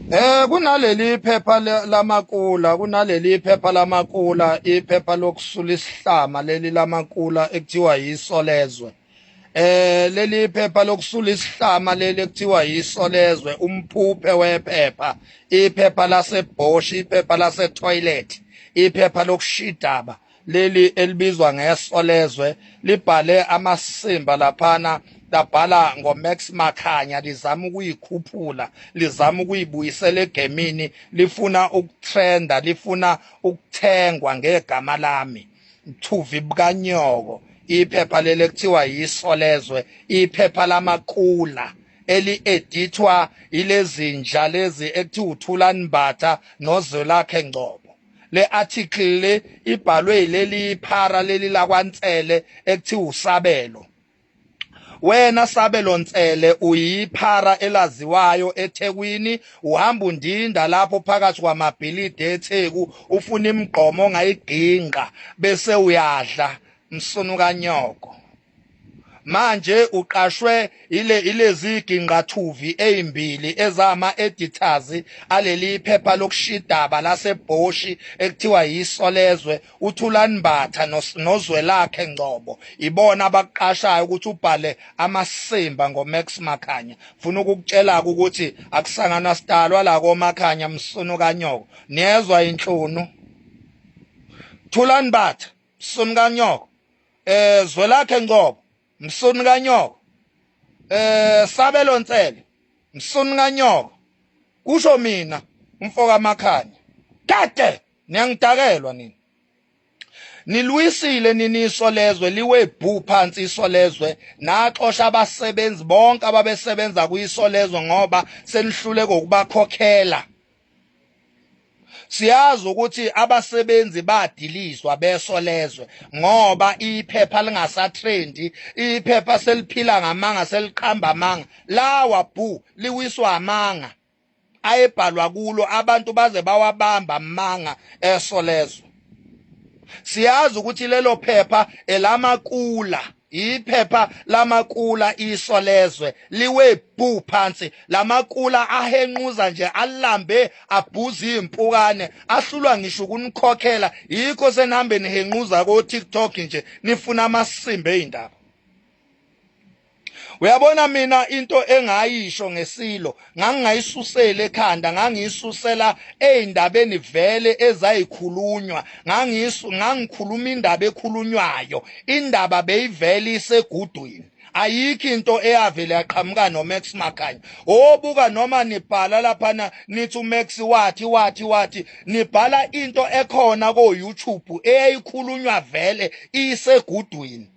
Kunaleli phepha lamakula, kunaleli phepha lamakula, iphepha lokusula isihlama leli lamakula ekuthiwa yisolezwe. Leli phepha lokusula isihlama leli ekuthiwa yisolezwe, umphuphe wephepha, iphepha laseBosch, iphepha lase-toilet, iphepha lokushidaba leli elibizwa ngesolezwe, libhale amasimba laphana, labhala ngoMax Makhanya, lizama ukuyikhuphula, lizama ukuyibuyisela egemini, lifuna ukutrenda, lifuna ukuthengwa ngegama lami. Mthuvi bukanyoko, iphepha leli ekuthiwa yisolezwe, iphepha lamakula eli-edithwa ilezinja lezi ekuthiwa uThulani Mbatha noZwelakhe Ngcobo. Le article le ibhalwe yileli phara leli lakwaNsele ekuthiwa uSabelo. Wena Sabelo Nsele uyiphara elaziwayo eThekwini, uhamba undinda lapho phakathi kwamabhilidi eTheku, ufuna imigqomo ongayiginqa bese uyadla, msunu kanyoko. Manje uqashwe ile ilezi ginqathuvi ezimbili ezama editors aleli phepha lokushidaba laseBhoshi ekuthiwa yisolezwe, uThulani Mbatha noZwelakhe Ngcobo, ibona abakuqashayo ukuthi ubhale amasimba ngoMax Makhanya. Funa ukukutshela ukuthi akusangana sidalwa la koMakhanya, msunu kanyoko. Niyezwa inhlunu? Thulani Mbatha, msunu kanyoko. Zwelakhe Ngcobo, msunu kanyoko. Sabelo Nsele, msunu kanyoko. Kusho mina umfoka Makhanya. Kade niyangidakelwa nina. Nilwisile nini isolezwe, liwe bhu phansi isolezwe, naxosha abasebenzi bonke ababesebenza kuyisolezwe ngoba senihluleke ukubakhokhela. Siyazi ukuthi abasebenzi badilizwa besolezwe ngoba iphepha lingasatrendi, iphepha seliphila ngamanga, seliqamba amanga. Lawa bhu liwiswa amanga ayebhalwa kulo, abantu baze bawabamba amanga esolezwe. Siyazi ukuthi lelo phepha elamakula, iphepha lamakula isolezwe, liwe bhu phansi. Lamakula ahenquza nje, alambe abhuza impukane, ahlulwa ngisho ukunikhokhela. Yikho senihambe nihenquza ko TikTok nje nifuna amasimba ezindaba. Uyabona mina into engayisho ngesilo ngangingayisuseli ekhanda, ngangiyisusela ey'ndabeni vele ezayikhulunywa, ngangikhuluma indaba ekhulunywayo, indaba beyivele isegudwini. Ayikho into eyavele yaqhamuka noMax Makhanya. Obuka noma nibhala laphana nithi uMax wathi wathi wathi, nibhala into ekhona ko YouTube eyayikhulunywa vele isegudwini.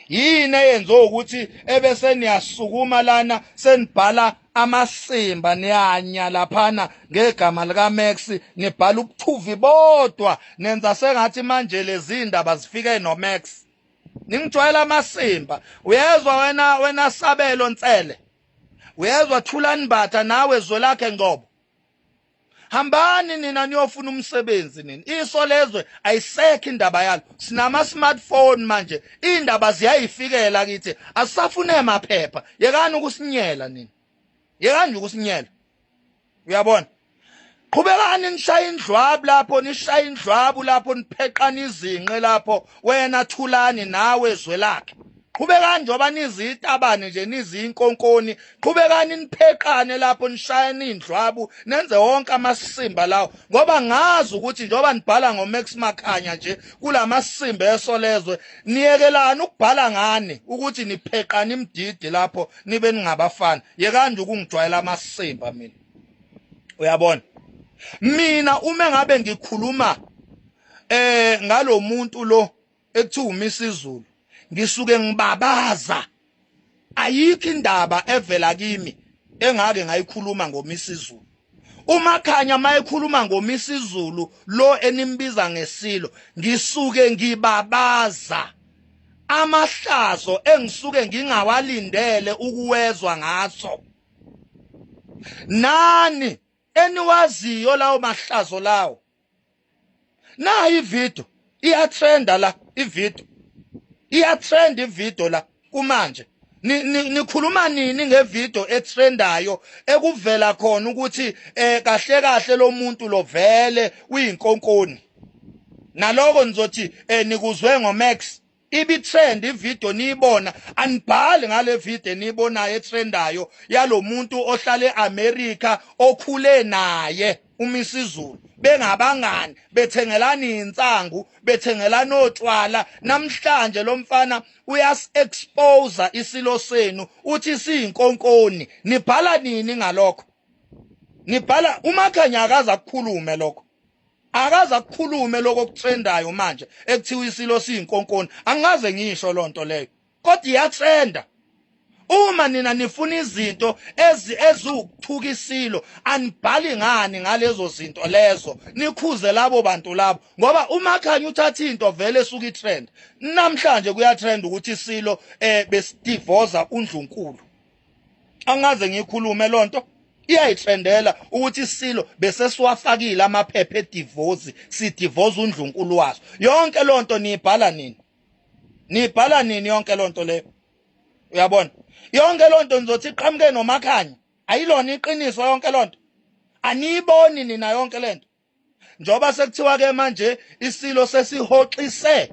Yini eyenze ukuthi ebese niyasukuma lana senibhala amasimba, niyanya laphana ngegama lika Max, nibhala ubuthuvi bodwa, nenza sengathi manje lezi ndaba zifike no Max. Ningijwayela amasimba. Uyezwa wena, wena Sabelo Nsele, uyezwa Thulani Mbatha, nawe Zwelakhe Ngcobo, hambani nina niyofuna umsebenzi nina. Isolezwe ayisekho indaba yalo, sinama smartphone manje, indaba ziyayifikela kithi, asisafune maphepha. Yekani ukusinyela nina, yekani nje ukusinyela. Uyabona, qhubekani nishaya indlwabu lapho, nishaya indlwabu lapho, nipheqana izinqe lapho, wena Thulani nawe Zwelakhe. Qhubekani njengoba nizitabane nje, nizinkonkoni, qhubekani nipheqane lapho, nishayane indlwabu, nenze wonke amasimba lawo, ngoba ngazi ukuthi njengoba nibhala ngoMax Makhanya nje kulamasimba esolezwe, niyekelani ukubhala ngani ukuthi nipheqana imdidi lapho nibe ningabafana. Yekani nje ukungijwayela amasimba mina. Uyabona, mina uma ngabe ngikhuluma ngalomuntu lo ekuthiwa uMisizulu, ngisuke ngibabaza. Ayikho indaba evela kimi engake ngayikhuluma ngoMisizulu. UMakhanya mayekhuluma ngoMisizulu lo enimbiza ngesilo, ngisuke ngibabaza amahlazo engisuke ngingawalindele ukuwezwa ngaso. Nani eniwaziyo lawo mahlazo lawo? Nayi ivideo iyatrenda la, ivideo iyatrend, ivideo la kumanje. Nikhuluma nini ngevideo etrendayo ekuvela khona ukuthi kahle kahle lo muntu lo vele uyinkonkoni? Naloko nizothi nikuzwe ngoMax. Ibi trend ivideo niyibona, anibhali ngale video eniyibonayo etrendayo yalomuntu ohlala eAmerica okhule naye uMisizulu, bengabangani, bethengelana insangu, bethengelana otshwala. Namhlanje lo mfana uyas expose isilo senu, uthi siyinkonkoni. Nibhala nini ngalokho? Nibhala uMakhanya akaza kukhulume lokho, akaza kukhulume lokho okutrendayo manje ekuthiwa isilo siyinkonkoni. Angaze ngisho lonto leyo, kodwa iyatrenda. Uma nina nifuna izinto eziwukuthuka isilo, anibhali ngani ngalezo zinto lezo, nikhuze labo bantu labo? Ngoba uMakhanya uthatha into vele esuka itrend. Namhlanje kuyatrend ukuthi isilo besidivoza uNdlunkulu. Angaze ngikhulume lonto, iyayitrendela ukuthi isilo bese siwafakile amaphepha edivozi, sidivoza uNdlunkulu waso. Yonke lonto niyibhala nini? Nibhala nini yonke lonto leyo? Uyabona, yonke lonto nizothi iqhamuke noMakhanya, ayilona iqiniso. Yonke lonto aniyiboni nina yonke lento, njoba sekuthiwa ke manje isilo sesihoxise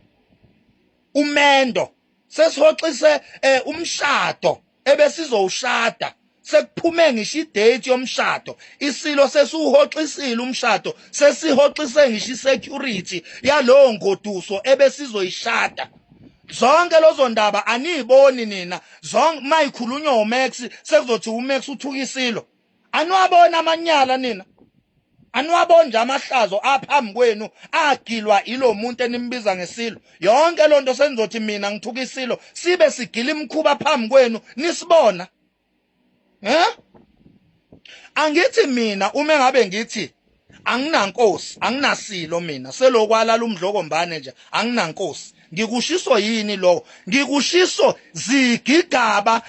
umendo, sesihoxise umshado ebesizowushada, sekuphume ngisho idate yomshado. Isilo sesiwuhoxisile umshado, sesihoxise ngisho isecurity yalowo ngoduso ebesizoyishada. Zonke lezo ndaba aniyiboni nina zonke. Mayikhulunywa uMax, sekuzothi uMax uthuka isilo. Aniwabona amanyala nina? Aniwaboni nje amahlazo aphambi kwenu agilwa ilo muntu enimbiza ngesilo? Yonke lonto senizothi mina ngithuka isilo, sibe sigila imkhuba phambi kwenu nisibona. Angithi mina uma ngabe ngithi anginankosi, anginasilo mina, selokwalala umdlokombane nje, anginankosi, ngikushiso yini lokho? Ngikushiso zigigaba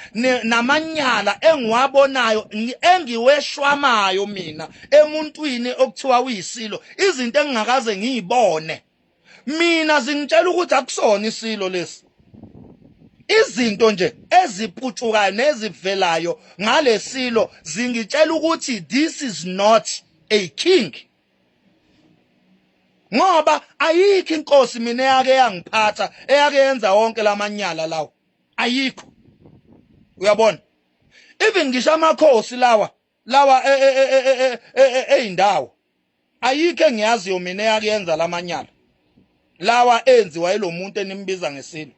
namanyala engiwabonayo, engiweshwamayo mina emuntwini okuthiwa uyisilo. Izinto engingakaze ngiyibone mina zingitshela ukuthi akusona isilo lesi. Izinto nje eziputshukayo nezivelayo ngalesilo zingitshela ukuthi this is not a king, ngoba ayikho inkosi mina eyake yangiphatha, eyake yenza wonke lamanyala lawo, ayikho. Uyabona, even ngisho amakhosi lawa eyindawo, ayikho engiyaziyo mina eyake yenza lamanyala lawa enziwa yilomuntu enimbiza ngesilo.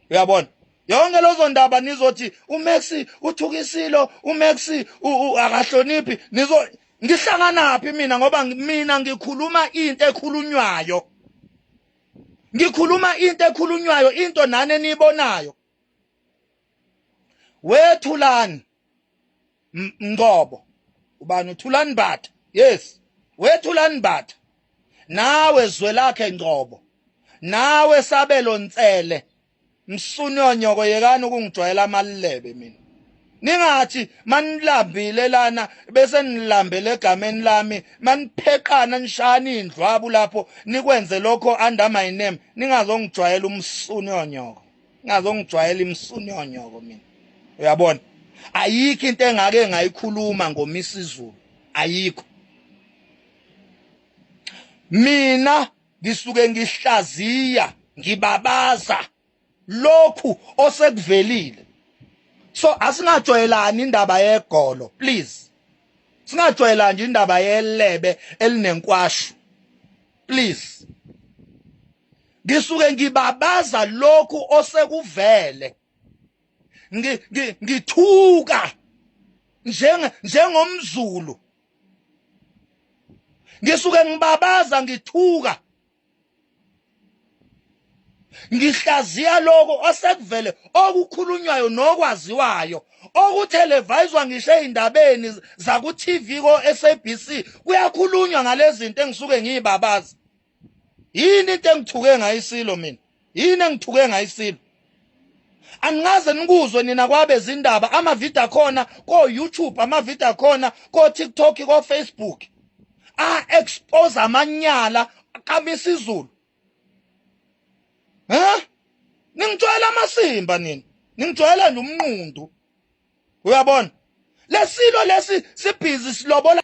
Uyabona, yonke lezo ndaba nizothi uMax uthukisilo, uMax akahloniphi. Nizo ngihlanganaphi mina? Ngoba mina ngikhuluma into ekhulunywayo, ngikhuluma into ekhulunywayo, into nani eniyibonayo. Wethulani Ngcobo, ubani uThulani Mbatha? Yes, wethulani Mbatha, nawe Zwelakhe Ngcobo, nawe Sabelo Ntsele, msunyonyoko, yekani ukungijwayela amalebe mina. Ningathi manilambile lana bese nilambele egameni lami, manipheqana nishana indlwabu lapho, nikwenze lokho under my name. Ningazongijwayela umsunyonyoko, ningazongijwayela imsunyonyoko mina. Uyabona, ayikho into engake ngayikhuluma ngoMisizulu, ayikho. Mina ngisuke ngihlaziya, ngibabaza lokhu osekuvelile. So asingajwayelani indaba yegolo, please. Singajwayelani nje indaba yelebe elinenkwashu, please. Ngisuke ngibabaza lokhu osekuvele, ngithuka njengomZulu, ngisuke ngibabaza, ngithuka, ngihlaziya lokho osekuvele, okukhulunywayo nokwaziwayo, okuthelevayizwa ngisho ey'ndabeni zaku-TV, ko-SABC kuyakhulunywa ngalezi zinto engisuke ngiyibabaza. Yini into engithuke ngayisilo mina? Yini engithuke ngayisilo? Angaze nikuzwe nina kwabe zindaba, amavidiyo akhona ko-YouTube, amavidiyo akhona ko-TikTok, ko-Facebook, a-expose amanyala kaMisizulu. Ha, ningitshwela amasimba nina. Ningijwayela nje umnqundu. Uyabona? Lesilo lesi sibhizi silobola.